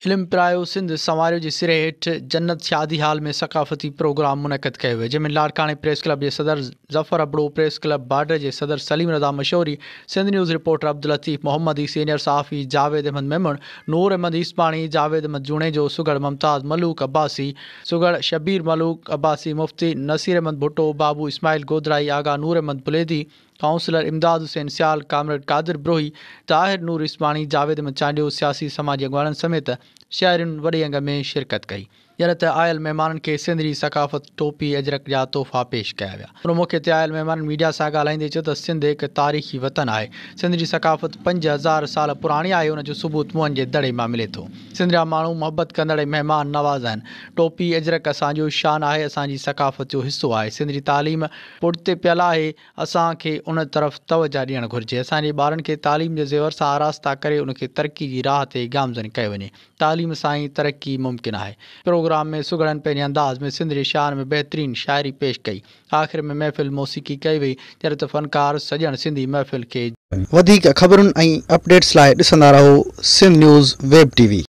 علم پرايو سنڌ سنواريو جي سري هيٺ جنت شادي هال ۾ ثقافتي پروگرام منعقد ڪيو ويو جنهن ۾ لاڙڪاڻي پريس ڪلب جي صدر Zafar Abro, press club border جي صدر سليم رضا مشوري، سنڌ نيوز رپورٽر عبداللطيف محمدي، سينيئر صحافي جاويد احمد ميمڻ، نور احمد عيسباڻي، جاويد احمد جوڻيجو، سگهڙ ممتاز ملوڪ عباسي، سگهڙ شبير ملوڪ عباسي، مفتي نصير احمد ڀٽو، بابو اسماعيل گودڙائي، آغا نور احمد بليدي، ڪائونسلر امداد حسين سيال، ڪامريڊ قادر بروهي، طاهر نور عيسباڻي، جاويد احمد چانڊيو، سياسي سماجي اڳواڻن سميت شهرين وڏي انگ ۾ شرڪت ڪئي. جڏهن ته آيل مهمانن کي سنڌ جي ثقافت ٽوپي اجرڪ جا تحفا پيش ڪيا ويا. ان موقعي تي آيل مهمانن ميڊيا سان ڳالهائيندي چيو ته سنڌ هڪ تاريخي وطن آهي، سنڌ جي ثقافت 5000 سال پراڻي آهي ان جو ثبوت موهن جي دڙي مان ملي ٿو. سنڌ جا ماڻهو محبت ڪندڙ ۽ مهمان نواز آهن. ٽوپي اجرڪ اسان جو شان آهي، اسان جي ثقافت جو حصو آهي. سنڌ جي تعليم پٺتي پيل آهي، اسان کي ان طرف توجهه ڏيڻ گهرجي. اسان جي ٻارن کي تعليم جي زيور سان آراسته ڪري ان کي ترقي جي راهه تي گامزن ڪيو وڃي. تعليم سان ئي ترقي ممڪن آهي. پروگرام ۾ سگهڙن پنهنجي انداز ۾ سنڌ جي شان ۾ بهترين شاعري پيش ڪئي. آخر ۾ محفل موسيقي ڪئي وئي جڏهن ته فنڪار سڄڻ سنڌي محفل کي. وڌيڪ خبرن ۽ اپڊيٽس لاء ڏسندا رهو Sindh news web T V.